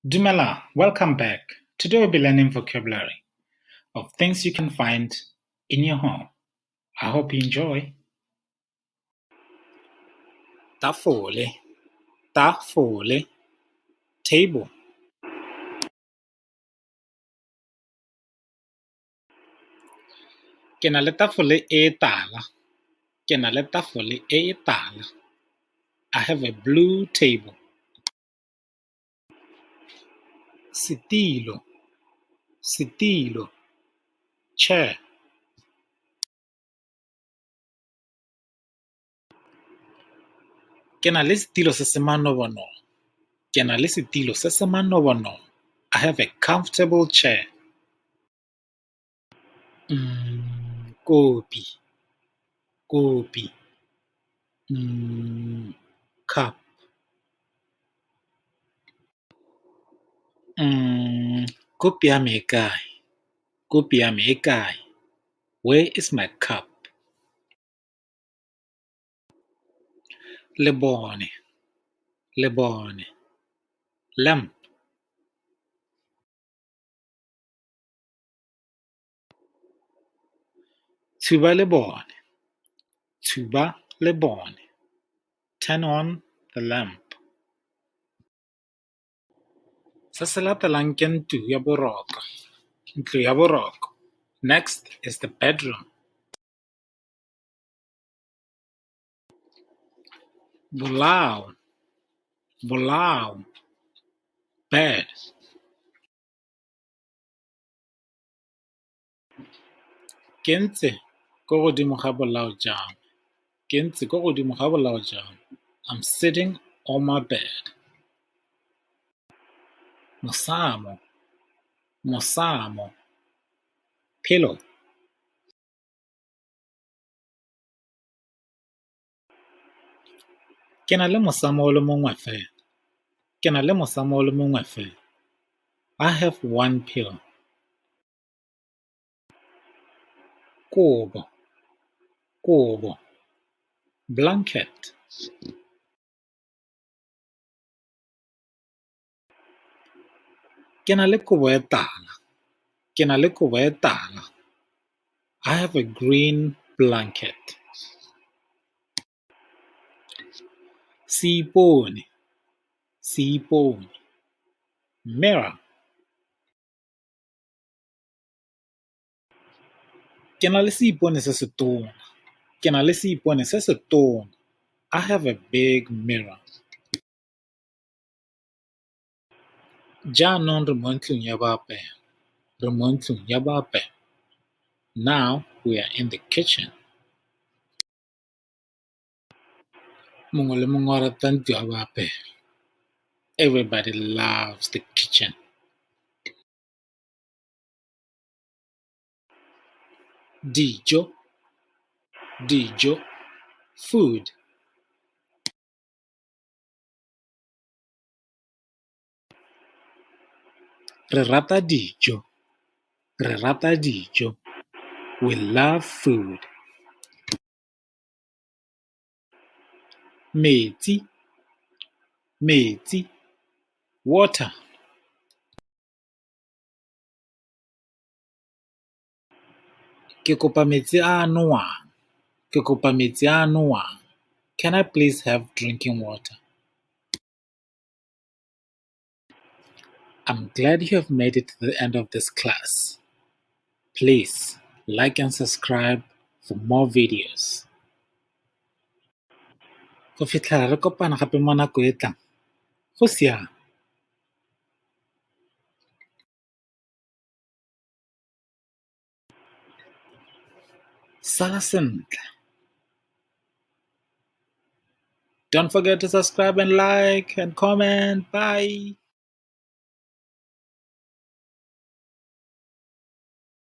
Dumela, welcome back. Today we'll be learning vocabulary of things you can find in your home. I hope you enjoy. Tafole, tafole, table. Ke na le tafole e tala. Ke na le tafole e tala. I have a blue table. Setilo, setilo, chair. Ke na le setilo se se manobonobo. Ke na le setilo se se manobonobo. I have a comfortable chair. Kopi, kopi, cup. Kopi ya me e kae? Kopi ya me e kae? Where is my cup? Lebone, lebone, lamp. Tshuba lebone, tshuba lebone. Turn on the lamp. Se se latelang ke ntlo ya boroko, ntlo ya boroko. Next is the bedroom. Bolao, bolao, bed. Ke ntse ko godimo ga bolao jwa me. Ke ntse ko godimo ga bolao jwa me. I'm sitting on my bed. Mosamo, mosamo, pillow. Ke na le mosamo o le mongwe fela. Ke na le mosamo o le mongwe fela. I have one pillow. Kobo, kobo, blanket. Ke na le kobo e tala. Ke na le kobo e tala. I have a green blanket. Seipone, seipone, mirror. Ke na le seipone se setona. Ke na le seipone se setona. I have a big mirror. Jaanong re mo ntlong ya boapelo. Re mo ntlong ya boapelo. Now we are in the kitchen. Mongwe le mongwe o rata ntlo ya boapelo. Everybody loves the kitchen. Dijo, dijo, food. Re rata dijo. Re rata dijo. We love food. Metsi, metsi, water. Ke kopa metsi a a nowang. Ke kopa metsi a a nowang. Can I please have drinking water? I'm glad you have made it to the end of this class. Please like and subscribe for more videos. Go fitlhela re kopana gape mo nako e tlang. Go siame. Sala sentle. Don't forget to subscribe and like and comment. Bye.